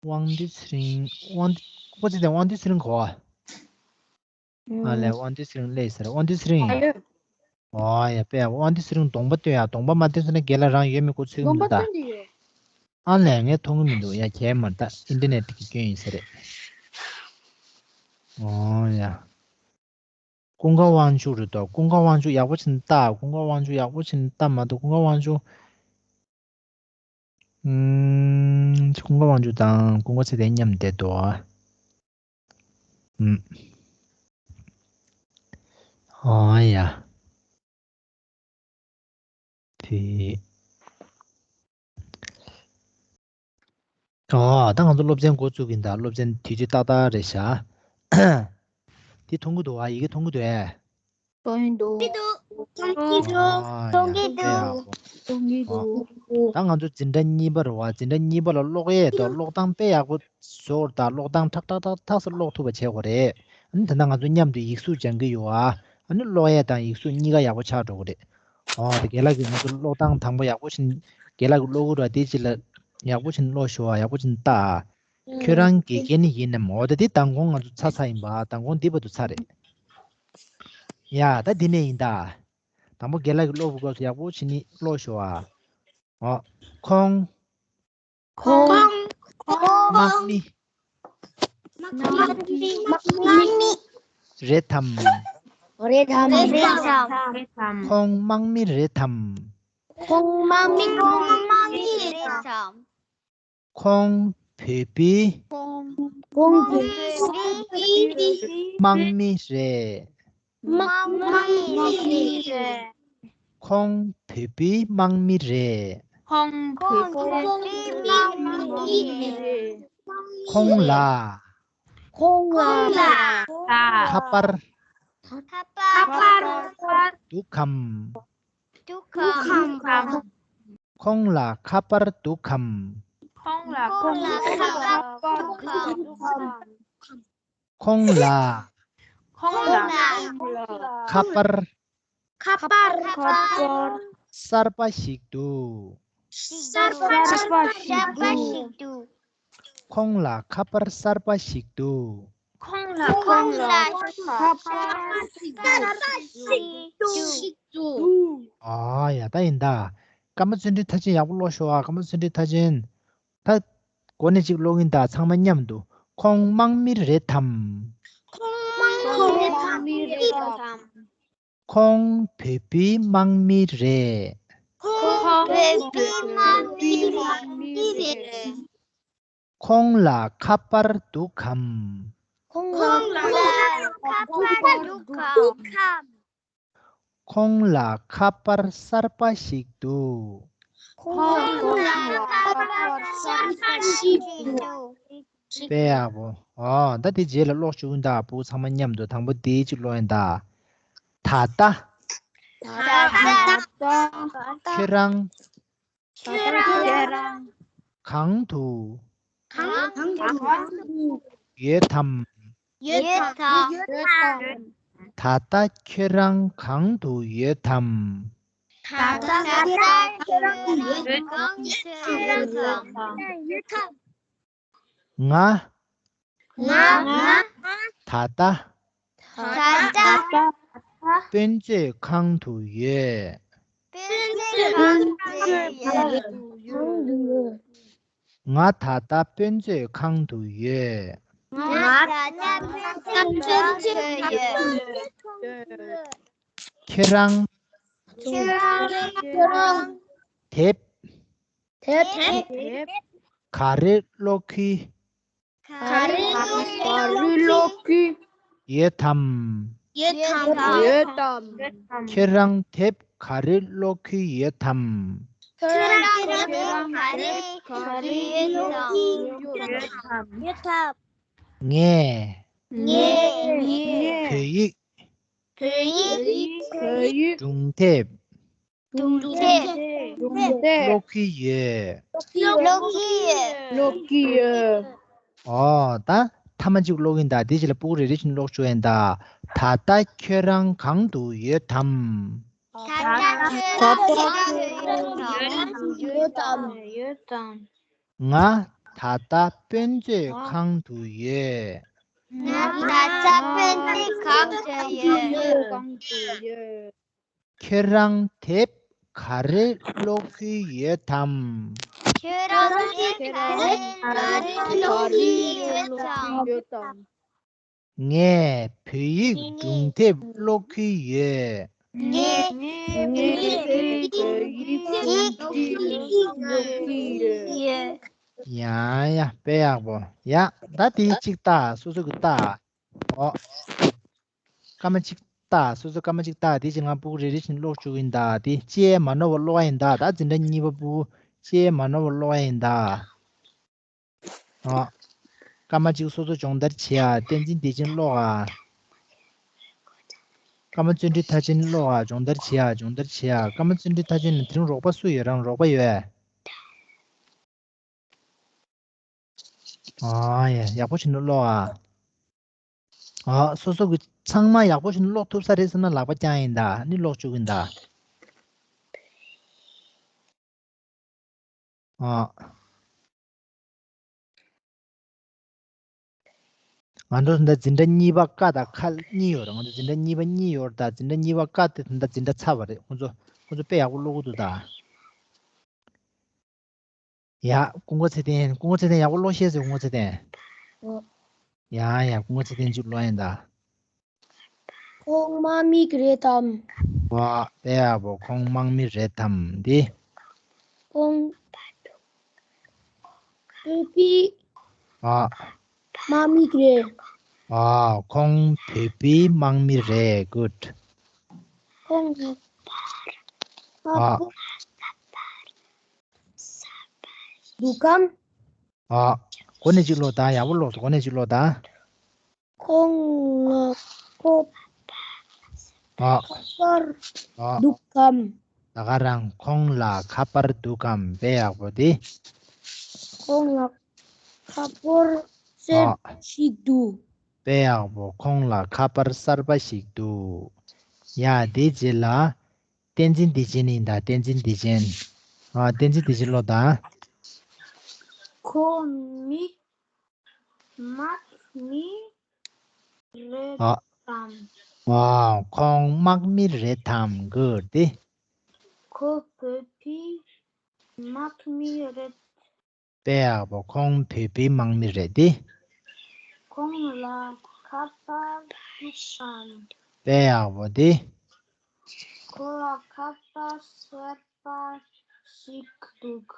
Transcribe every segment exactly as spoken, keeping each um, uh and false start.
དབང་འདུས་ཚེ་རིང་། དབང་འདུས། ཁོ་ཚེ་དང་དབང་འདུས་ཚེ་རིང་གོ། ཨ་ལས། དབང་འདུས་ཚེ་རིང་སླེབས་ཟེར། དབང་འདུས་ཚེ་རིང་། ཨ་ལས། ཨོ་ཡ། པས་དབང་འདུས་ཚེ་རིང་གདོང་པ་སྟོན་ཡ། གདོང་པ་མ་སྟོན་ཟེར་ན་རྒན་ལགས་རང་ཡོད་མེད་ཁོ་ཚོད་ཀྱི་མི་འདུག་ད། ཨ་ལས། ངས་མཐོང་གི་མི་འདུག་ཡ། གལ་མ་ད་ཨིན་ཊར་ནེཊ་གི་སྐྱོན་ཡིན་ས་རེད། ཨོ་ཡ། ཀུན་དགའ་དབང་ཕྱུག་རེད་དོ། ཀུན་དགའ་དབང་ཕྱུག་ཡག་པོ་བྱས་ནས་ལྟ། ཀུན་དགའ་དབང་ཕྱུག་ཡག་པོ་བྱས་ནས་ལྟ་མ་གཏོགས། ཀུན་དགའ་དབང་ཕྱུག་ཨུམ། ཀུན་དགའ་དབང་ཕྱུག་དང་ཀུན་དགའ་ཚེ་བརྟན་མཉམ་བསྡད་འདུག་ཨ། ཨུམ། ཨ་ཡ། དེ། ཨ། ད་ང་ཚོ་སློབ་ཚན་འགོ་བཙུགས་ཀྱིན་གདའ། སློབ་ཚན་དུས་ཚོད་ཏག་ཏག་རེད་ཤག་དེ་མཐོང་གི་འདུག་ཨ། ཡི་གེ་མཐོང་གི་འདུག་ཨེ། མཐོང་གི་འདུག་མཐོང་གི་འདུག་ཨ་མཐོང་གི་ཡ། འདུག་དཔེ་ཡག་པོ། མཐོང་གི་འདུག་ཨ། ད་ང་ཚོ་འཛིན་གྲྭ་གཉིས་པ་རེད་བ། འཛིན་གྲྭ་གཉིས་པ་ལ་ཀློག་ཡས་དང་ཀློག་སྟངས་དཔེ་ཡག་པོ་བཟོ་བར་དང་། ཀློག་སྟངས་ཁྲག་ཁྲག་ཁྲག་ཁྲག་སེ་ཀློག་ཐུབ་པ་བྱེད་དགོས་རེད། ཨ་ནི་ད་ལྟ་ང་ཚོ་མཉམ་དུ་ཡིག་གཟུགས་སྦྱང་གི་ཡོད་ཨ། ཨ་ནི་ཀློག་ཡས་དང་ཡིག་གཟུགས་གཉིས་ཀ་ཡག་པོ་ཆགས་འགྲོ་གི་རེད། ཨོ་དེ་རྒན་ལགས་ཀྱིས་ང་ཚོ་ཀློག་སྟངས་དང་པོ་ཡག་པོ་བྱས་ནས། རྒན་ལགས་ཀྱིས་ཀློག་གི་རེད་བ། དེ་ཅིག་ལ་ཡག་པོ་བྱས་ནས་ཀློག་ཤོག་ཨ། ཡག་པོ་བྱས་ནས་ལྟ་ཨ། ཁྱོད་རང་དགེ་རྒན་ཡིན་ནམ། འོ་ད་འདི་མདང་དགོང་ང་ཚོ་ཚར་ཚར་ཡིན་པ། མདང་དགོང་འདི་བར་དུ་ཚར་རེད། ཡ་ད་འདི་ནས་ཡིན་ད། དང་པོ་རྒན་ལགས་ཀྱིས་ཀློག་པའི་སྐབས་སུ་ཡག་པོ་བྱས་ནས་ཀློག་ཤོག་ཨ། འོ། ཁོང་། ཁོང་། ཁོང་། དམག་མི། དམག་མི། དམག་མི། རེད་དམ། རེད་དམ། རེད་དམ། ཁོང་དམག་མི་རེད་དམ། ཁོང་དམག་མི། ཁོང་དམག་མི་རེད་དམ། ཁོང་བོད་པའི། ཁོང་བོད་པའི། དམག་མི་རེད། དམག་མི་རེད། ཁོང་བོད་པའི་དམག་མི་རེད། ཁོང་བོད་པའི་དམག་མི་རེད། ཁོང་ལ། ཁོང་ལ། ཁ་པར། ཁ་པར། འདུག་གམ། འདུག་གམ། ཁོང་ལ་ཁ་པར་འདུག་གམ། ཁོང་ལ་ཁ་པར་འདུག་གམ། ཁོང་ལ། ཁོང་ལ། ཁ་པར། ཁ་པར། གསར་པ་ཞིག་འདུག་གསར་པ་ཞིག་འདུག་ཁོང་ལ་ཁ་པར་གསར་པ་ཞིག་འདུག་ཁོང་ལ། ཁོང་ལ་ཁ་པར་གསར་པ་ཞིག་འདུག་ཨ་ཡ། ད་ཡིན་ད། ཀརྨ་བརྩོན་འགྲུས་མཐར་ཕྱིན་ཡག་པོ་ཀློག་ཤོག་ཨ། ཀརྨ་བརྩོན་འགྲུས་མཐར་ཕྱིན། ད། འགོ་ནས་གཅིག་ཀློག་གིན་གདའ། ཚང་མ་མཉམ་དུ། ཁོང་དམག་མི་རེད་དམ། ཁོང་དམག་མི་རེད་དམ། ཁོང་བོད་པའི་དམག་མི་རེད། ཁོང་བོད་པའི་དམག་མི་རེད། ཁོང་ལ་ཁ་པར་འདུག་གམ། ཁོང་ལ་ཁ་པར་འདུག་གམ། ཁོང་ལ་ཁ་པར་གསར་པ་ཞིག་འདུག་ཁོང་ལ་ཁ་པར་གསར་པ་ཞིག་འདུག་དཔེ་ཡག་པོ། ཨོ་ད་དེ་རྗེས་ལ་ཀློག་བཅུག་ཡིན་ད། ཕྲུ་གུ་ཚང་མ་མཉམ་དུ། དང་པོ་དེའི་གཅིག་ཀློག་ཡིན་ད། ད་ལྟ། ད་ལྟ། ཁྱོད་རང་། ཁྱོད་རང་། གང་དུ། གང་དུ། ཡོད་དམ། ཡོད་དམ། ད་ལྟ་ཁྱོད་རང་གང་དུ་ཡོད་དམ། ད་ལྟ་ཁྱོད་རང་གང་དུ་ཡོད་དམ། ང་། ང་། ད་ལྟ། ད་ལྟ། དཔེ་མཛོད་ཁང་དུ་ཡོད། དཔེ་མཛོད་ཁང་དུ་ཡོད། ང་ད་ལྟ་དཔེ་མཛོད་ཁང་དུ་ཡོད། ང་ད་ལྟ་དཔེ་མཛོད་ཁང་དུ་ཡོད། ཁྱེད་རང་། ཁྱེད་རང་། དེབ། དེབ། ག་རེ་ཀློག་གི། ག་རེ་ཀློག་གི། ཡོད་དམ། ཡོད་དམ། ཡོད་དམ། ཁྱེད་རང་དེབ་ག་རེ་ཀློག་གི་ཡོད་དམ། ཁྱེད་རང་དེབ་ག་རེ་ཀློག་གི་ཡོད་དམ། ཡོད་དམ། ངས། ངས། བོད་ཡིག་བོད་ཡིག་སྒྲུང་དེབ། སྒྲུང་དེབ། སྒྲུང་དེབ། ཀློག་གི་ཡོད། ཀློག་གི་ཡོད། ཀློག་གི་ཡོད། ཨོ་ད་ཐ་མ་གཅིག་ཀློག་གིན་གདའ། དེ་རྗེས་ལ་ཕྲུ་གུ་རེ་རེ་བཞིན་ཀློག་ཆོག་ཡིན་གདའ། ད་ལྟ་ཁྱོད་རང་གང་དུ་ཡོད་དམ། ད་ལྟ་ཁྱོད་རང་ཁྱོད་རང་ཡོད་དམ། ཡོད་དམ། ང་ད་ལྟ་དཔེ་མཛོད་ཁང་དུ་ཡོད། ང་ད་ལྟ་དཔེ་མཛོད་ཁང་དུ་ཡོད། ཁྱོད་རང་དེབ་ག་རེ་ཀློག་གི་ཡོད་དམ། ཁྱོད་རང་དེབ་ག་རེ་ག་རེ་ཀློག་གི་ཡོད་དམ། ངས་བོད་ཡིག་སྒྲུང་དེབ་ཀློག་གི་ཡོད། ངས་ངས་བོད་ཡིག་སྒྲུང་དེབ་ཀློག་གི་ཡོད། ཡ་ཡ་དཔེ་ཡག་པོ། ཡ་ད་དེ་གཅིག་ལྟ། སོ་སོ་གི་ལྟ། ཨོ། སྐར་མ་གཅིག་ལྟ། སོ་སོ་སྐར་མ་གཅིག་ལྟ། དེ་བཞིན་ང་སྤུ་གུ་རེ་རེ་བཞིན་ཀློག་བཅུག་གི་ཡིན་ད། དེ་ཅི་ཡས་མ་ནོར་བ་ཀློག་ཡ་ཡིན་ད། ད་འཛིན་གྲྭ་གཉིས་པ་སྤུ་གུ་ཅི་ཡས་མ་ནོར་བ་ཀློག་ཡ་ཡིན་ད། ཨ། སྐར་མ་གཅིག་སོ་སོ་སྦྱོང་བརྡར་བྱེད་ཨ། བསྟན་འཛིན་བདེ་ཆེན་ཀློག་ཨ། སྐར་མ་བརྩོན་འགྲུས་མཐར་ཕྱིན་ཀློག་ཨ། སྦྱོང་བརྡར་བྱེད་ཨ། སྦྱོང་བརྡར་བྱེད་ཨ། སྐར་མ་བརྩོན་འགྲུས་མཐར་ཕྱིན་ནི་དེ་རིང་རོགས་པ་སུ་ཡོད། རང་རོགས་པ་ཡོད། ཨ་ཡ་ཡག་པོ་བྱས་ནས་ཀློག་ཨ། ཨ་སོ་སོ་གི་ཚང་མ་ཡག་པོ་བྱས་ནས་ཀློག་ཐུབ་ས་རེད་བསམ་ན་ལག་པ་བརྐྱངས་ཡིན་ད། ནི་ཀློག་བཅུག་གིན་ད། ཨ། ང་ཚོ་ད་འཛིན་གྲྭ་གཉིས་པ་ཀ་དང་ཁ་གཉིས་ཡོད་རེད། ང་ཚོ་འཛིན་གྲྭ་གཉིས་པ་གཉིས་ཡོད་རེད་ད། འཛིན་གྲྭ་གཉིས་པ་ཀ་དེ་ད་འཛིན་གྲྭ་ཚར་བ་རེད། ཁོང་ཚོ་ཁོང་ཚོ་དཔེ་ཡག་པོ་ཀློག་གི་འདུག་ད། ཡ། ཀུན་དགའ་ཚེ་བརྟན། ཀུན་དགའ་ཚེ་བརྟན་ཡག་པོ་ཀློག་ཤེས་ཟེར། ཀུན་དགའ་ཚེ་བརྟན། ཨོ། ཡ་ཡ་ཀུན་དགའ་ཚེ་བརྟན་ཅིག་ཀློག་ཡིན་ད། ཁོང་དམག་མི་རེད་དམ། ཝ། དཔེ་ཡག་པོ། ཁོང་དམག་མི་རེད་དམ་འདི། ཁོང་བོད་པའི་ཨ། དམག་མི་རེད། ཨ། ཁོང་བོད་པའི་དམག་མི་རེད། གུཌ། ཁོང་ཨ། འདུག་གམ། ཨ། གོ་ནས་ཅིག་ཀློག་དང་། ཡག་པོ་ཀློག་སོང་། གོ་ནས་ཅིག་ཀློག་དང་། ཁོང་ཁོ་ཨ། ཁ་པར་ཨ། འདུག་གམ། ད་ག་རང་ཁོང་ལ་ཁ་པར་འདུག་གམ། དཔེ་ཡག་པོ་དེ། ཁོང་ལ་ཁ་པར་གསར་ཨ། ཞིག་འདུག་དཔེ་ཡག་པོ། ཁོང་ལ་ཁ་པར་གསར་པ་ཞིག་འདུག་ཡ་དེ་རྗེས་ལ། བསྟན་འཛིན་བདེ་ཆེན་ཡིན་ད། བསྟན་འཛིན་བདེ་ཆེན། ཨ། བསྟན་འཛིན་བདེ་ཆེན་ཀློག་དང་། ཁོང་མི་དམག་མི་རེད་ཨ། དམ། ཨ། ཁོང་དམག་མི་རེད་དམ། གུཌ། དེ། ཁོ་བོད་པའི་དམག་མི་རེད། དཔེ་ཡག་པོ། ཁོང་བོད་པའི་དམག་མི་རེད་དེ། ཁོང་ལ་ཁ་པར་འདུག་གམ། དཔེ་ཡག་པོ་དེ། ཁོ་ལ་ཁ་པར་གསར་པ་ཞིག་འདུག་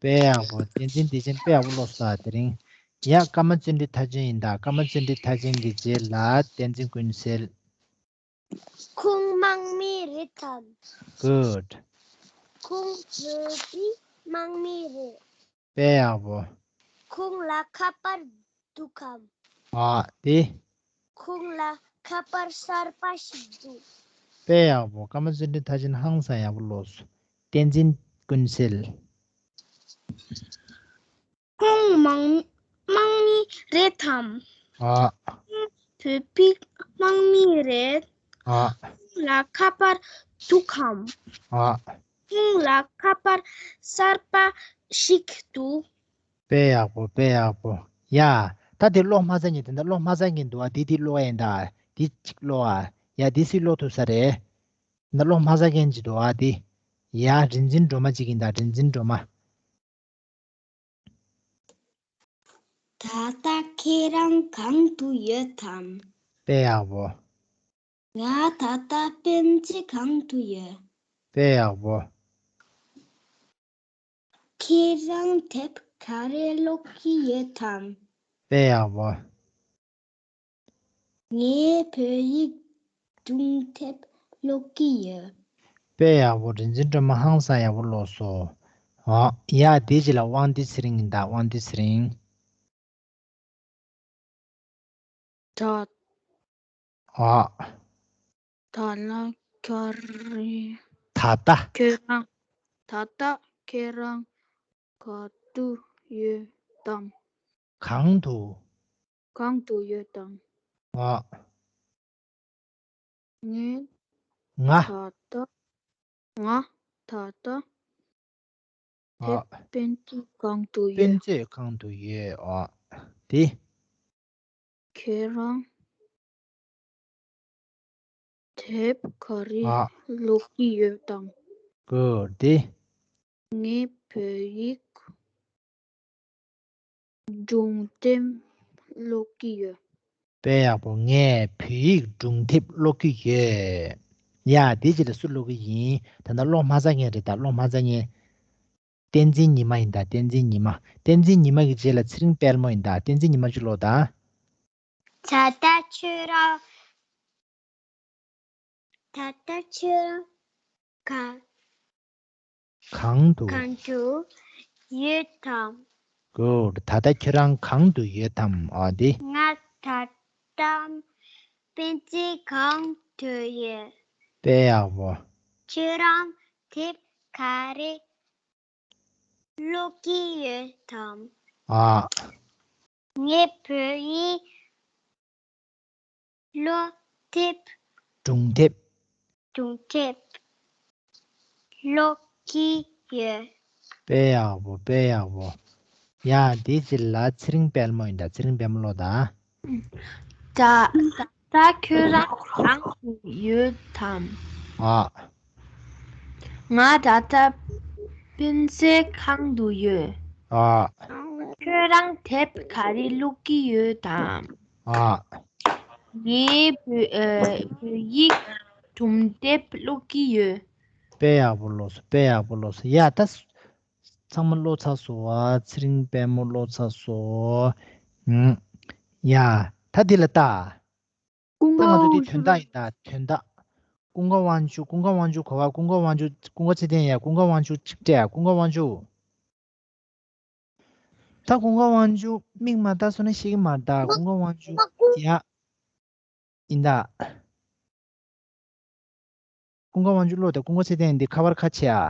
དཔེ་ཡག་པོ། བསྟན་འཛིན་བདེ་ཆེན་དཔེ་ཡག་པོ་ཀློག་སོང་དེ་རིང་། ཡ། ཀརྨ་བརྩོན་འགྲུས་མཐར་ཕྱིན་ཡིན་ད། ཀརྨ་བརྩོན་འགྲུས་མཐར་ཕྱིན་གྱི་རྗེས་ལ་བསྟན་འཛིན་ཀུན་གསལ། ཁོང་དམག་མི་རེད་དམ། གུཌ། ཁོང་བོད་པའི་དམག་མི་རེད། དཔེ་ཡག་པོ། ཁོང་ལ་ཁ་པར་འདུག་གམ། ཨ། དེ། ཁོང་ལ་ཁ་པར་གསར་པ་ཞིག་འདུག་དཔེ་ཡག་པོ། ཀརྨ་བརྩོན་འགྲུས་མཐར་ཕྱིན་ཧང་སང་ཡག་པོ་ཀློག་སོང་། བསྟན་འཛིན་ཀུན་གསལ། ཁོང་དམག་དམག་མི་རེད་དམ། ཨ། ཁོང་བོད་པའི་དམག་མི་རེད། ཨ། ཁོང་ལ་ཁ་པར་འདུག་གམ། ཨ། ཁོང་ལ་ཁ་པར་གསར་པ་ཞིག་འདུག་དཔེ་ཡག་པོ། དཔེ་ཡག་པོ། ཡ། ད་དེ་ཀློག་མ་ཚར་མཁན་དེ་འདྲ་ཀློག་མ་ཚར་མཁན་འདུག་ཨ། དེ་དེ་ཀློག་ཡ་ཡིན་ད། དེ་གཅིག་ཀློག་ཨ། ཡ་དེ་སུས་ཀློག་ཐུབ་ས་རེད། འདི་ཀློག་མ་ཚར་མཁན་ཅིག་འདུག་ཨ། དེ། ཡ། རིག་འཛིན་སྒྲོལ་མ་གཅིག་ཡིན་ད། རིག་འཛིན་སྒྲོལ་མ། ད་ལྟ་ཁྱེད་རང་གང་དུ་ཡོད་དམ། དཔེ་ཡག་པོ། ང་ད་ལྟ་དཔེ་མཛོད་ཁང་དུ་ཡོད། དཔེ་ཡག་པོ། ཁྱེད་རང་དེབ་ག་རེ་ཀློག་གི་ཡོད་དམ། དཔེ་ཡག་པོ། ངས་བོད་ཡིག་སྒྲུང་དེབ་ཀློག་གི་ཡོད། དཔེ་ཡག་པོ། རིག་འཛིན་སྒྲོལ་མ་ཧང་སང་ཡག་པོ་ཀློག་སོང་། ཨོ། ཡ། དེའི་རྗེས་ལ་དབང་འདུས་ཚེ་རིང་ཡིན་ད། དབང་འདུས་ཚེ་རིང་། ད། ཨ། ད་ལ་ཁྱོད་རེད། ད་ལྟ། ཁྱེད་རང་། ད་ལྟ་ཁྱེད་རང་ག་དུ་ཡོད་དམ། གང་དུ། གང་དུ་ཡོད་དམ། ཨ། ངས། ང་། ད་ལྟ། ང་ད་ལྟ་ཨ། དེབ་དཔེ་མཛོད་ཁང་དུ་དཔེ་ཡོད། མཛོད་ཁང་དུ་ཡོད། ཨ། དེ། ཁྱོད་རང་དེབ་ག་རེ་ཨ། ཀློག་གི་ཡོད་དམ། གོ་དེ། ངས་བོད་ཡིག་སྒྲུང་དེབ་ཀློག་གི་ཡོད། དཔེ་ཡག་པོ། ངས་བོད་ཡིག་སྒྲུང་དེབ་ཀློག་གི་ཡོད། ཡ། དེ་རྗེས་ལ་སུ་ཀློག་གི་ཡིན། ད་ལྟ་ཀློག་མ་ཚར་མཁན་རེད། ད་ཀློག་མ་ཚར་མཁན། བསྟན་འཛིན་ཉི་མ་ཡིན་ད། བསྟན་འཛིན་ཉི་མ། བསྟན་འཛིན་ཉི་མ་གི་རྗེས་ལ་ཚེ་རིང་དཔལ་མོ་ཡིན་ད། བསྟན་འཛིན་ཉི་མ་ཅིག་ཀློག་ད། ད་ལྟ་ཁྱོད་རང་། ད་ལྟ་ཁྱོད་རང་ག་གང་དུ། གང་དུ་ཡོད་དམ། གོ་ད་ལྟ་ཁྱོད་རང་གང་དུ་ཡོད་དམ། ཨ་དེ། ང་ད་ལྟ་དཔེ་མཛོད་ཁང་དུ་ཡོད། དཔེ་ཡག་པོ། ཁྱོད་རང་དེབ་ག་རེ་ཀློག་གི་ཡོད་དམ། ཨ། ངས་བོད་ཡིག་ཀློག་དེབ། སྒྲུང་དེབ། སྒྲུང་དེབ་ཀློག་གི་ཡོད། དཔེ་ཡག་པོ། དཔེ་ཡག་པོ། ཡ། དེ་རྗེས་ལ་ཚེ་རིང་དཔལ་མོ་ཡིན་ད། ཚེ་རིང་དཔལ་མོ་ཀློག་ད། ད་ད་ཁྱོད་རང་གང་དུ་ཡོད་དམ། ཨ། ང་ད་ལྟ་དཔེ་མཛོད་ཁང་དུ་ཡོད། ཨ། ཁྱོད་རང་དེབ་ག་རེ་ཀློག་གི་ཡོད་དམ། ཨ། ངས་བོད་ཨ་བོད་ཡིག་སྒྲུང་དེབ་ཀློག་གི་ཡོད། དཔེ་ཡག་པོ་ཀློག་སོང་། དཔེ་ཡག་པོ་ཀློག་སོང་། ཡ། ད་ཚང་མ་ཀློག་ཚར་སོང་བ། ཚེ་རིང་དཔལ་མོ་ཀློག་ཚར་སོང་། ཨུམ། ཡ། ད་འདི་ལ་ལྟ། ད་ང་ཚོ་འདི་དོན་དག་ཡིན་ད། དོན་དག་ཀུན་དགའ་དབང་ཕྱུག་ཀུན་དགའ་དབང་ཕྱུག་གོ་བ། ཀུན་དགའ་དབང་ཕྱུག་ཀུན་དགའ་ཚེ་བརྟན་ཡ། ཀུན་དགའ་དབང་ཕྱུག་ཅིག་སྤྲད། ཀུན་དགའ་དབང་ཕྱུག་ད་ཀུན་དགའ་དབང་ཕྱུག་མིག་མ་ལྟ་སོང་ན་ཤེས་ཀྱི་མ་རེད་ད། ཀུན་དགའ་དབང་ཕྱུག་ཡ། ཡིན་ད། ཀུན་དགའ་དབང་ཕྱུག་ཀློག་དེ། ཀུན་དགའ་ཚེ་བརྟན་འདི་ཁ་པར་ཁ་ཕྱེ་ཨ།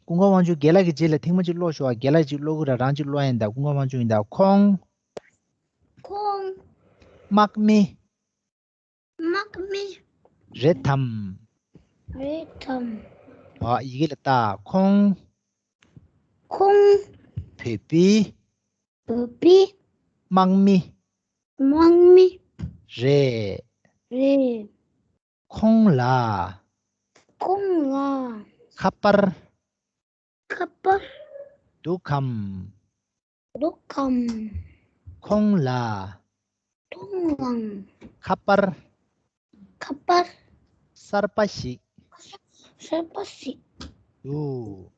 ཀུན་དགའ་དབང་ཕྱུག་རྒན་ལགས་ཀྱི་རྗེས་ལ་ཐེངས་མ་གཅིག་ཀློག་ཤོག་ཨ། རྒན་ལགས་ཀྱིས་ཀློག་གི་ར། རང་གཅིག་ཀློག་ཡིན་ད། ཀུན་དགའ་དབང་ཕྱུག་ཡིན་ད། ཁོང་། ཁོང་། དམག་མི། དམག་མི། རེད་དམ། རེད་དམ། ཨ། ཡི་གེ་ལ་ལྟ། ཁོང་། ཁོང་། བོད་པའི། བོད་པའི། དམག་མི། དམག་མི། རེད། རེད། ཁོང་ལ། ཁོང་ལ། ཁ་པར། ཁ་པར། འདུག་གམ། འདུག་གམ། ཁོང་ལ། ཁོང་ལ། ཁ་པར། ཁ་པར། གསར་པ་ཞིག་གསར་པ་ཞིག་འདུག་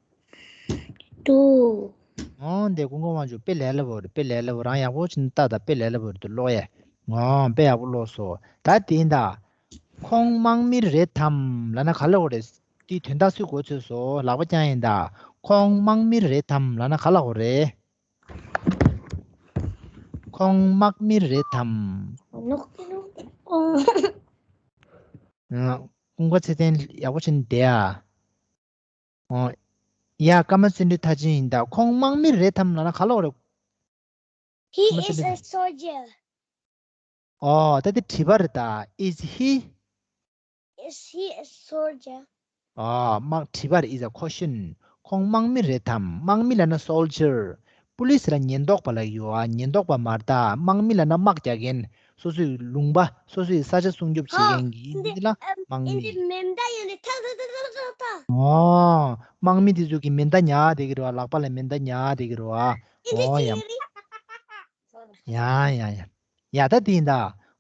འདུག་འོ་འདི་ཀུན་དགའ་དབང་ཕྱུག་དཔེ་ལས་སླ་པོ་རེད། དཔེ་ལས་སླ་པོ། རང་ཡག་པོ་བྱས་ནས་ལྟ་དང་། དཔེ་ལས་སླ་པོ་རེད་འདུག་ཀློག་ཡ། འོ་དཔེ་ཡག་པོ་ཀློག་སོང་། ད་དེ་ཡིན་ད། ཁོང་དམག་མི་རེད་དམ་ལབ་ན་ག་ལབ་དགོས་རེད། དེའི་དོན་དག་སུས་གོ་ཚོད་སོང་། ལག་པ་བརྐྱངས་ཡིན་ད། ཁོང་དམག་མི་རེད་དམ་ལབ་ན་ག་ལབ་དགོས་རེད། ཁོང་དམག་མི་རེད་དམ། ཨ། ཀུན་དགའ་ཚེ་བརྟན་ཡག་པོ་བྱས་ནས་བསྡད་ཨ། ཨོ། ཡ། ཀརྨ་བརྩོན་འགྲུས་མཐར་ཕྱིན་ཡིན་ད། ཁོང་དམག་མི་རེད་དམ་ལབ་ན་ག་ལབ་དགོས་རེད། He is a soldier. ཨོ། ད་དེ་དྲི་བ་རེད་ད། Is he? Is he a soldier? ཨ། དམག་དྲི་བ་རེད། Is a question. ཁོང་དམག་མི་རེད་དམ། དམག་མི་ལབ་ན་soldier. པུ་ལིས་ལ་ཉེན་རྟོག་པ་ལབ་ཡོད་ཨ། ཉེན་རྟོག་པ་མ་རེད་ད། དམག་མི་ལབ་ན་དམག་རྒྱག་མཁན། སོ་སོའི་ལུང་པ། སོ་སོའི་ས་ཆ་སྲུང་སྐྱོབ་བྱེད་ཧ། མཁན་གྱི་འདི་ལ་ཨམ། དམག་ཨིན་མི། དི་མེ་མདའ་ཡོད་ནི་ཐག་ཐག་ཐག་ཐག་ཐག་ཐག་ཨོ། དམག་མི་དེ་ཚོ་གིས་མེ་མདའ་ཉར་བསྡད་ཀྱི་རེད་བ། ལག་པ་ལ་མེ་མདའ་ཉར་བསྡད་ཀྱི་རེད་བ། ཨོ་ཡ། ཡ་ཡ་ཡ། ཡ་ད་དེ་ཡིན་ད།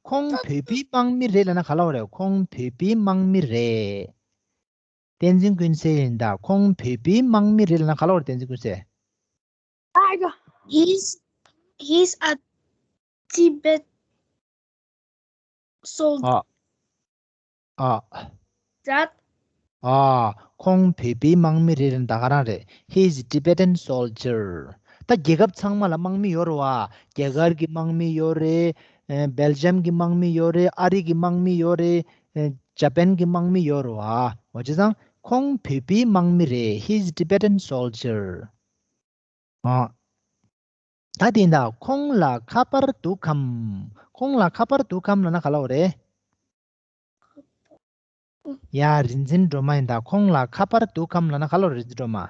ཁོང་བོད་པའི་དམག་མི་རེད་ལབ་ན་ག་ལབ་དགོས་རེད། ཁོང་བོད་པའི་དམག་མི་རེད། བསྟན་འཛིན་ཀུན་གསལ་ཡིན་ད། ཁོང་བོད་པའི་དམག་མི་རེད་ལབ་ན་ག་ལབ་དགོས་རེད། བསྟན་འཛིན་ཀུན་གསལ། He's, he's a Tibet soldier. ཨ། ཨ། That. ཨ། ཁོང་བོད་པའི་དམག་མི་རེད་ལབ་ན་ད་ག་རང་རེད། He is Tibetan soldier. ད་རྒྱལ་ཁབ་ཚང་མ་ལ་དམག་མི་ཡོད་རེད་བ། རྒྱ་གར་གྱི་དམག་མི་ཡོད་རེད། ཨེ། སྦེལ་ཇམ་གྱི་དམག་མི་ཡོད་རེད། ཨ་རི་གི་དམག་མི་ཡོད་རེད། ཨེ། ཇ་པན་གྱི་དམག་མི་ཡོད་རེད་བ། འོ་བྱས་ཙང་ཁོང་བོད་པའི་དམག་མི་རེད། He is Tibetan soldier. ཨ། ད་དེ་ཡིན་ད། ཁོང་ལ་ཁ་པར་འདུག་གམ། ཁོང་ལ་ཁ་པར་འདུག་གམ་ལབ་ན་ག་ལབ་དགོས་རེད། ཡ། རིན་ཆེན་སྒྲོལ་མ་ཡིན་ད། ཁོང་ལ་ཁ་པར་འདུག་གམ་ལབ་ན་ག་ལབ་རེད། རིན་ཆེན་སྒྲོལ་མ།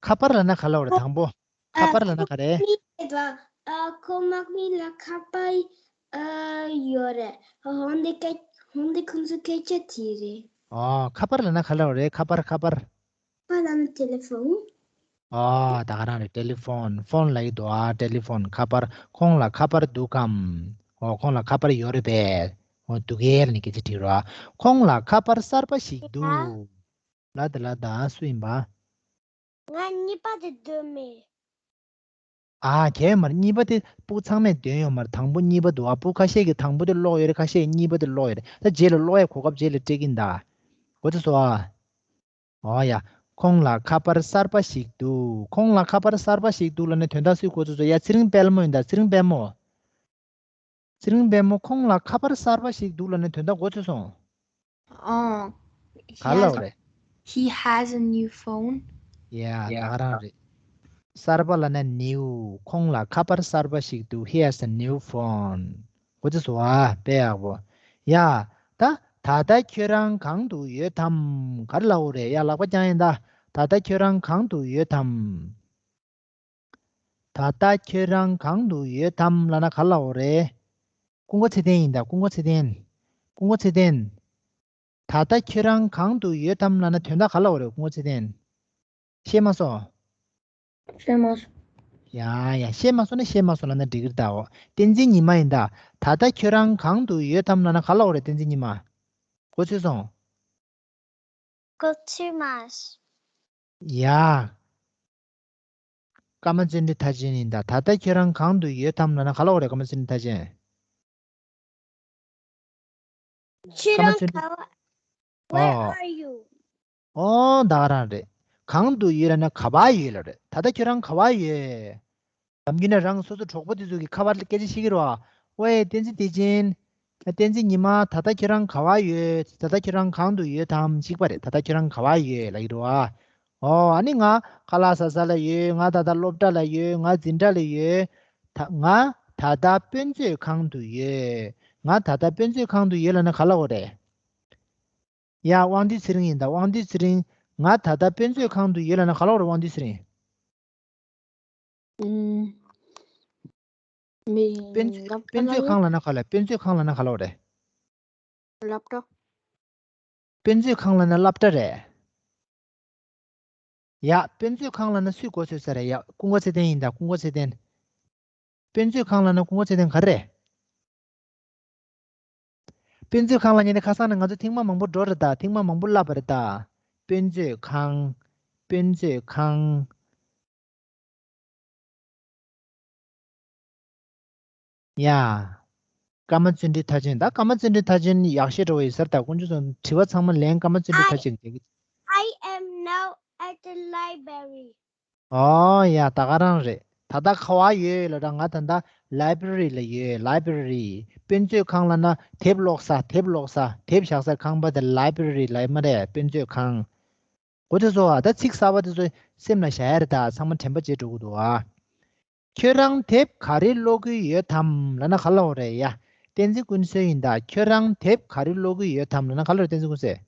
ཁ་པར་ལབ་ན་ག་ལབ་རེད། དང་པོ་ཁ་པར་ལབ་ན་ག་རེད། ཨ་ཁོ་མག་མི་ལ་ཁ་པར་ཨ་ཡོད་རེད། འོན་ཏེ་སྐད་འོན་ཏེ་ཁོང་ཚོ་སྐད་ཆ་དྲིས་རེད། ཨོ། ཁ་པར་ལབ་ན་ག་ལབ་རེད། ཁ་པར། ཁ་པར། ཁ་པར་ལབ་ན་ཊེ་ལི་ཕོན། ཨོ། ད་ག་རང་རེད། ཊེ་ལི་ཕོན། ཕོན་ལབ་ཀྱི་འདུག་ཨ། ཊེ་ལི་ཕོན། ཁ་པར། ཁོང་ལ་ཁ་པར་འདུག་གམ། ཨོ། ཁོང་ལ་ཁ་པར་ཡོད་རེད་པས། ཨོ། འདུག་གས་ལབ་ནས་སྐད་ཆ་དྲིས་རོགས། ཁོང་ལ་ཁ་པར་གསར་པ་ཞིག་འདུག་ལབ་དེ་ལ་ད་སུ་ཡིན་པ། ང་གཉིས་པ་དེ་འདོན་མེད། ཨ། གལ་ཡོད་མ་རེད། གཉིས་པ་དེ་ཕྲུ་གུ་ཚང་མས་འདོན་ཡོད་མ་རེད། དང་པོ་གཉིས་པ་འདུག་ཨ། ཕྲུ་གུ་ཁ་ཤས་ཀྱིས་དང་པོ་དེ་ཀློག་ཡོད་རེད། ཁ་ཤས་ཀྱིས་གཉིས་པ་དེ་ཀློག་ཡོད་རེད། ད་རྗེས་ལ་ཀློག་ཡས་གོ་སྐབས་རྗེས་ལ་སྤྲད་ཀྱིན་གདའ། གོ་ཚོད་སོང་ཨ། ཨོ་ཡ། ཁོང་ལ་ཁ་པར་གསར་པ་ཞིག་འདུག་ཁོང་ལ་ཁ་པར་གསར་པ་ཞིག་འདུག་ལབ་ནས་དོན་དག་སུས་གོ་ཚོད་སོང་། ཡ། ཚེ་རིང་དཔལ་མོ་ཡིན་ད། ཚེ་རིང་དཔལ་མོ། ཚེ་རིང་དཔལ་མོ། ཁོང་ལ་ཁ་པར་གསར་པ་ཞིག་འདུག་ལབ་ནས་དོན་དག་གོ་ཚོད་སོང་། ཨོ། ག་ལབ་རེད། He has a new phone. ཡ། ད་ག་རང་རེད། གསར་པ་ལབ་ན་ནིའུ། ཁོང་ལ་ཁ་པར་གསར་པ་ཞིག་འདུག He has a new phone. གོ་ཚོད་སོང་ཨ། དཔེ་ཡག་པོ། ཡ། ད་ད་ལྟ་ཁྱོད་རང་གང་དུ་ཡོད་དམ། ག་རེ་ལབ་དགོས་རེད། ཡ། ལག་པ་བརྐྱངས་ཡིན་ད། ད་ལྟ་ཁྱོད་རང་གང་དུ་ཡོད་དམ། ད་ལྟ་ཁྱོད་རང་གང་དུ་ཡོད་དམ་ལབ་ན་ག་རེ་ལབ་དགོས་རེད། ཀུན་མཁྱེན་ཚེ་བརྟན་ཡིན་ད། ཀུན་མཁྱེན་ཚེ་བརྟན། ཀུན་མཁྱེན་ཚེ་བརྟན། ད་ལྟ་ཁྱོད་རང་གང་དུ་ཡོད་དམ་ལབ་ན་དོན་དག་ག་རེ་ལབ་དགོས་རེད། ཀུན་མཁྱེན་ཚེ་བརྟན། ཤེས་མ་སོང་། ཤེས་མ་སོང་། ཡ་ཡ། ཤེས་མ་སོང་ན་ཤེས་མ་སོང་ལབ་ན་འགྲིག་གི་རེད་ད། འོ། བསྟན་འཛིན་ཉི་མ་ཡིན་ད། ད་ལྟ་ཁྱོད་རང་གང་དུ་ཡོད་དམ་ལབ་ན་ག་རེ་ལབ་དགོས་རེད། བསྟན་འཛིན་ཉི་མ། གོ་ཚོད་སོང་། གོ་ཚོད་མ་སོང་། ཡ། ཀརྨ་བརྩོན་འགྲུས་མཐར་ཕྱིན་ཡིན་ད། ད་ལྟ་ཁྱོད་རང་གང་དུ་ཡོད་དམ་ལབ་ན་ག་རེ་ལབ་དགོས་རེད། ཀརྨ་བརྩོན་འགྲུས་མཐར་ཕྱིན། ཁྱོད་རང་ག་བ། Where ཨོ། are you? ཨོ། ད་ག་རང་རེད། གང་དུ་ཡོད་ལབ་ན་ག་པར་ཡོད་ལབ་རེད། ད་ལྟ་ཁྱོད་རང་ག་པར་ཡོད། ནམ་རྒྱུན་ནས་རང་སོ་སོ་གྲོགས་པོ་དེ་ཚོ་གི་ཁ་པར་སྐད་ཆ་བཤད་ཀྱི་རེད་པ། ཝེ། བསྟན་འཛིན་བདེ་ཆེན། བསྟན་འཛིན་ཉི་མ། ད་ལྟ་ཁྱོད་རང་ག་པར་ཡོད། ད་ལྟ་ཁྱོད་རང་གང་དུ་ཡོད་དམ། གཅིག་པ་རེད། ད་ལྟ་ཁྱོད་རང་ག་པར་ཡོད་ལབ་ཀྱི་རེད་པ། ཨོ། ཨ་ནི་ང་ཁ་ལག་ཟ་ས་ལ་ཡོད། ང་ད་ལྟ་སློབ་གྲྭ་ལ་ཡོད། ང་འཛིན་གྲྭ་ལ་ཡོད། ད་ང་ད་ལྟ་དཔེ་མཛོད་ཁང་དུ་ཡོད། ང་ད་ལྟ་དཔེ་མཛོད་ཁང་དུ་ཡོད་ལབ་ན་ག་རེ་ལབ་དགོས་རེད། ཡ། དབང་འདུས་ཚེ་རིང་ཡིན་ད། དབང་འདུས་ཚེ་རིང་། ང་ད་ལྟ་དཔེ་མཛོད་ཁང་དུ་ཡོད་ལབ་ན་ག་རེ་ལབ་དགོས་རེད། དབང་འདུས་ཚེ་རིང་། ཨུམ། མི། དཔེ་མཛོད། ལབ་དཔེ་མཛོད་ཁང་ལབ་ན་ག་རེ་ལབ། དཔེ་མཛོད་ཁང་ལབ་ན་ག་རེ་ལབ་དགོས་རེད། སློབ་གྲྭ། དཔེ་མཛོད་ཁང་ལབ་ན་སློབ་གྲྭ་རེད། ཡ། དཔེ་མཛོད་ཁང་ལབ་ན་སུས་གོ་ཚོད་ས་རེད། ཡ། ཀུན་མཁྱེན་ཚེ་བརྟན་ཡིན་ད། ཀུན་མཁྱེན་ཚེ་བརྟན། དཔེ་མཛོད་ཁང་ལབ་ན་ཀུན་མཁྱེན་ཚེ་བརྟན་ག་རེ་རེད། དཔེ་མཛོད་ཁང་ལབ་ནས་ཁ་སང་ནས་ང་ཚོ་ཐེངས་མ་མང་པོ་འགྲོ་རེད་ད། ཐེངས་མ་མང་པོ་བསླབས་པ་རེད་ད། དཔེ་མཛོད་ཁང་། དཔེ་མཛོད་ཁང་། ཡ། ཀརྨ་བརྩོན་འགྲུས་མཐར་ཕྱིན། ད་ཀརྨ་བརྩོན་འགྲུས་མཐར་ཕྱིན་ཡག་ཤོས་འདྲ་པོ་ཡོད་ས་རེད་ད། དཀོན་མཆོག་གསུམ། དྲི་བ་ཚང་མ་ལན་ཀརྨ་བརྩོན་འགྲུས་མཐར་I ཕྱིན་རེད། I am now at the library. ཨོ་ཡ། ད་ག་རང་རེད། ད་ལྟ་ག་པར་ཡོད་ལབ་ར། ང་ད་ལྟ་ལའི་བྷ་རི་ལ་ཡོད། ལའི་བྷ་རི། དཔེ་མཛོད་ཁང་ལབ་ན་དེབ་ཀློག་ས། དེབ་ཀློག་ས། དེབ་བཞག་སའི་ཁང་པ་དེ་ལའི་བྷ་རི་ལབ་ཡོད་མ་རེད། དཔེ་མཛོད་ཁང་། གོ་ཚོད་སོང་ཨ། ད་ཚིག་གསར་པ་དེ་ཚོ་སེམས་ལ་བཞག་ཡ་རེད་ད། ཚང་མ་དྲན་པ་བརྗེད་འགྲོ་གི་འདུག་ཨ། ཁྱོད་རང་དེབ་ག་རེ་ཀློག་གི་ཡོད་དམ་ལབ་ན་ག་རེ་ལབ་དགོས་རེད་ཡ། བསྟན་འཛིན་ཀུན་གསལ་ཡིན་ད། ཁྱོད་རང་དེབ་ག་རེ་ཀློག་གི་ཡོད་དམ་ལབ་ན་ག་རེ་ལབ་དགོས་རེད། བསྟན་འཛིན་ཀུན་གསལ།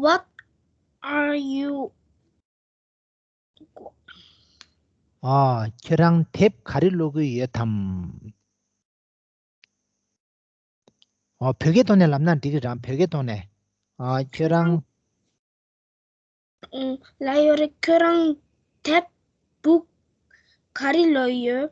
What are you ཨ། ཁྱོད་རང་དེབ་ག་རེ་ཀློག་གི་ཡོད་དམ། ཨ། བོད་སྐད་ཐོག་ནས་ལབ་ན་འགྲིག་གི་རེད། བོད་སྐད་ཐོག་ནས། ཨ། ཁྱོད་རང་། ཨུམ། ལབ་ཡོད་རེད། ཁྱོད་རང་དེབ་བུ་ག་རེ་ཀློག་ཡོད།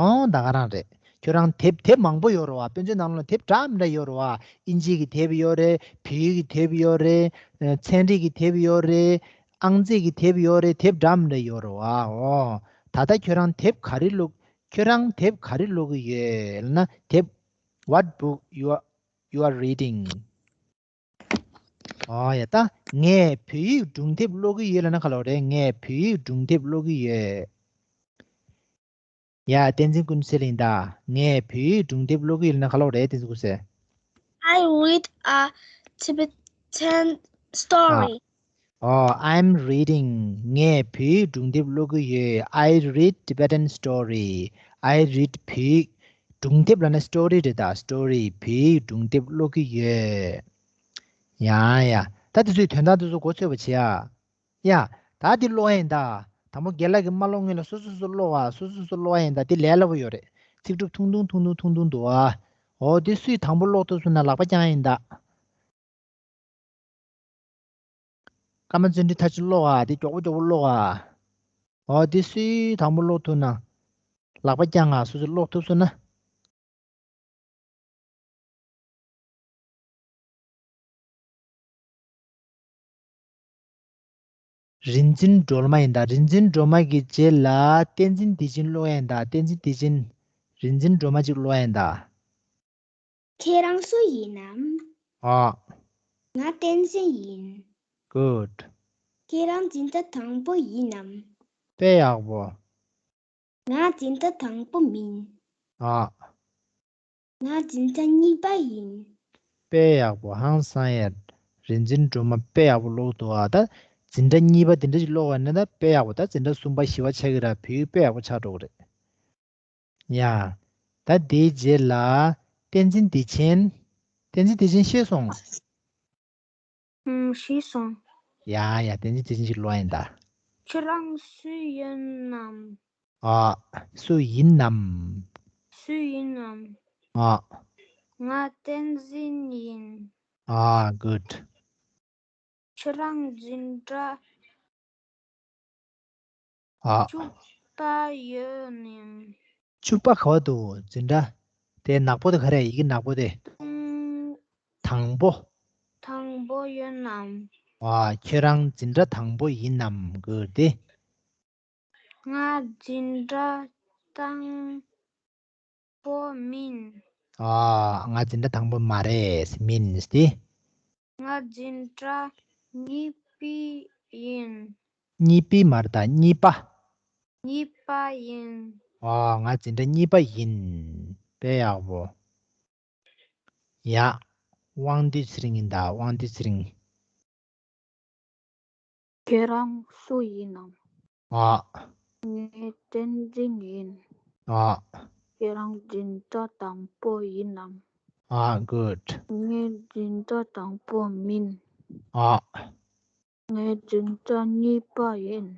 ཨོ། ད་ག་རང་རེད། ཁྱོད་རང་དེབ། དེབ་མང་པོ་ཡོད་རེད་པ། དཔེ་མཛོད་ནང་ལ་དེབ་འདྲ་མི་འདྲ་ཡོད་རེད་པ། ཨིན་ཇི་གི་དེབ་ཡོད་རེད། བོད་ཡིག་གི་དེབ་ཡོད་རེད། ཨ། ཚན་རིག་གི་དེབ་ཡོད་རེད། ཨང་རྩིས་ཀྱི་དེབ་ཡོད་རེད། དེབ་འདྲ་མི་འདྲ་ཡོད་རེད་པ། ཨོ། ད་ལྟ་ཁྱོད་རང་དེབ་ག་རེ་ཀློག་ཁྱོད་རང་དེབ་ག་རེ་ཀློག་གི་ཡོད་ལབ་ན། དེབ། What book you are, you are reading? ཨོ་ཡ། ད་ངས་བོད་ཡིག་སྒྲུང་དེབ་ཀློག་གི་ཡོད་ལབ་ན་ག་རེ་ལབ་དགོས་རེད། ངས་བོད་ཡིག་སྒྲུང་དེབ་ཀློག་གི་ཡོད། ཡ། བསྟན་འཛིན་ཀུན་གསལ་ཡིན་ད། ངས་བོད་ཡིག་སྒྲུང་དེབ་ཀློག་གི་ཡོད་ལབ་ན་ག་རེ་ལབ་དགོས་རེད། བསྟན་འཛིན་ཀུན་གསལ། I read a Tibetan story. ཨོ། I'm reading. ངས་བོད་ཡིག་སྒྲུང་དེབ་ཀློག་གི་ཡོད། I read Tibetan story. I read བོད་ཡིག་སྒྲུང་དེབ་ལབ་ན་story རེད་ད། story བོད་ཡིག་སྒྲུང་དེབ་ཀློག་གི་ཡོད། ཡ་ཡ། ད་དེ་ཚོའི་དོན་དག་དེ་ཚོ་མགོ་ཚོས་པ་བྱེད་ཨ། ཡ། ད་འདི་ཀློག་ཡ་ཡིན་ད། དང་པོ་རྒན་ལགས་ཀྱིས་མ་ཀློག་སྔོན་ལ་སོ་སོ་སོ་ཀློག་ཨ། སོ་སོ་སོ་སོ་ཀློག་ཡ་ཡིན་ད། འདི་ལས་སླ་པོ་ཡོད་རེད། ཚིག་གྲུབ་ཐུང་ཐུང་ཐུང་ཐུང་ཐུང་ཐུང་འདུག་ཨ། འོ་འདི་སུས་དང་པོ་ཀློག་ཐུབ་སོང་ན་ལག་པ་བརྐྱང་ཡ་ཡིན་ད། ཀརྨ་བརྩོན་འགྲུས་ཐར་ཕྱིན་ཀློག་ཨ། འདི་མགྱོགས་པོ་མགྱོགས་པོ་ཀློག་ཨ། འོ་འདི་སུས་དང་པོ་ཀློག་ཐུབ་ན། ལག་པ་བརྐྱང་ཨ། སོ་སོ་ཀློག་ཐུབ་སོང་ན། རིག་འཛིན་སྒྲོལ་མ་ཡིན་ད། རིག་འཛིན་སྒྲོལ་མ་གི་རྗེས་ལ་བསྟན་འཛིན་བདེ་ཆེན་ཀློག་ཡ་ཡིན་ད། བསྟན་འཛིན་བདེ་ཆེན། རིག་འཛིན་སྒྲོལ་མ་ཅིག་ཀློག་ཡ་ཡིན་ད། ཁྱེད་རང་སུ་ཡིན་ནམ། ཨ། ང་བསྟན་འཛིན་ཡིན། Good. ཁྱེད་རང་འཛིན་གྲྭ་དང་པོ་ཡིན་ནམ། དཔེ་ཡག་པོ། ང་འཛིན་གྲྭ་དང་པོ་མིན། ཨ། ང་འཛིན་གྲྭ་གཉིས་པ་ཡིན། དཔེ་ཡག་པོ། ཧང་སང་ཡ། རིག་འཛིན་སྒྲོལ་མ་དཔེ་ཡག་པོ་ཀློག་འདུག་ཨ། ད་འཛིན་གྲྭ་གཉིས་པ་དེ་འདྲ་ཞིག་ཀློག་པ་ན་ད་དཔེ་ཡག་པོ། ད་འཛིན་གྲྭ་གསུམ་པ་བཞི་པ་ཆགས་ཀྱི་ར། བོད་ཡིག་དཔེ་ཡག་པོ་ཆགས་འགྲོ་གི་རེད། ཡ། ད་དེའི་རྗེས་ལ་བསྟན་འཛིན་བདེ་ཆེན། བསྟན་འཛིན་བདེ་ཆེན་ཤེས་སོང་། ཨུམ། ཤེས་སོང་། ཡ་ཡ། བསྟན་འཛིན་བདེ་ཆེན་ཞིག་ཀློག་ཡིན་ད། ཁྱེད་རང་སུ་ཡིན་ནམ། ཨ། སུ་ཡིན་ནམ། སུ་ཡིན་ནམ། ཨ། ང་བསྟན་འཛིན་ཡིན། ཨ། Good. ཁྱེད་རང་འཛིན་གྲྭ་ཨ། བཅུ་པ་ཡོད་ནམ། བཅུ་པ་ག་བ་འདུག་འཛིན་གྲྭ། དེ་ནག་པོ་དེ་ག་རེ། ཡི་གེ་ནག་པོ་དེ། ཨུམ། དང་པོ། དང་པོ་ཡོད་ནམ། ཨ། ཁྱེད་རང་འཛིན་གྲྭ་དང་པོ་ཡིན་ནམ། Good. ང་འཛིན་གྲྭ་དང་པོ་མིན། ཨ། ང་འཛིན་གྲྭ་དང་པོ་མ་རེད། མིན་ཏེ། ང་འཛིན་གྲྭ་གཉིས་པ་ཡིན། གཉིས་པ་མ་རེད་ད། གཉིས་པ། གཉིས་པ་ཡིན། ཨ། ང་འཛིན་གྲྭ་གཉིས་པ་ཡིན། དཔེ་ཡག་པོ། ཡ། དབང་འདུས་ཚེ་རིང་ཡིན་ད། དབང་འདུས་ཚེ་རིང་། ཁྱེད་རང་སུ་ཡིན་ནམ། ཨ། ངས་བསྟན་འཛིན་ཡིན། ཨ། ཁྱེད་རང་འཛིན་གྲྭ་དང་པོ་ཡིན་ནམ། ཨ། Good. ངས་འཛིན་གྲྭ་དང་པོ་མིན། ཨ། ངས་འཛིན་གྲྭ་གཉིས་པ་ཡིན།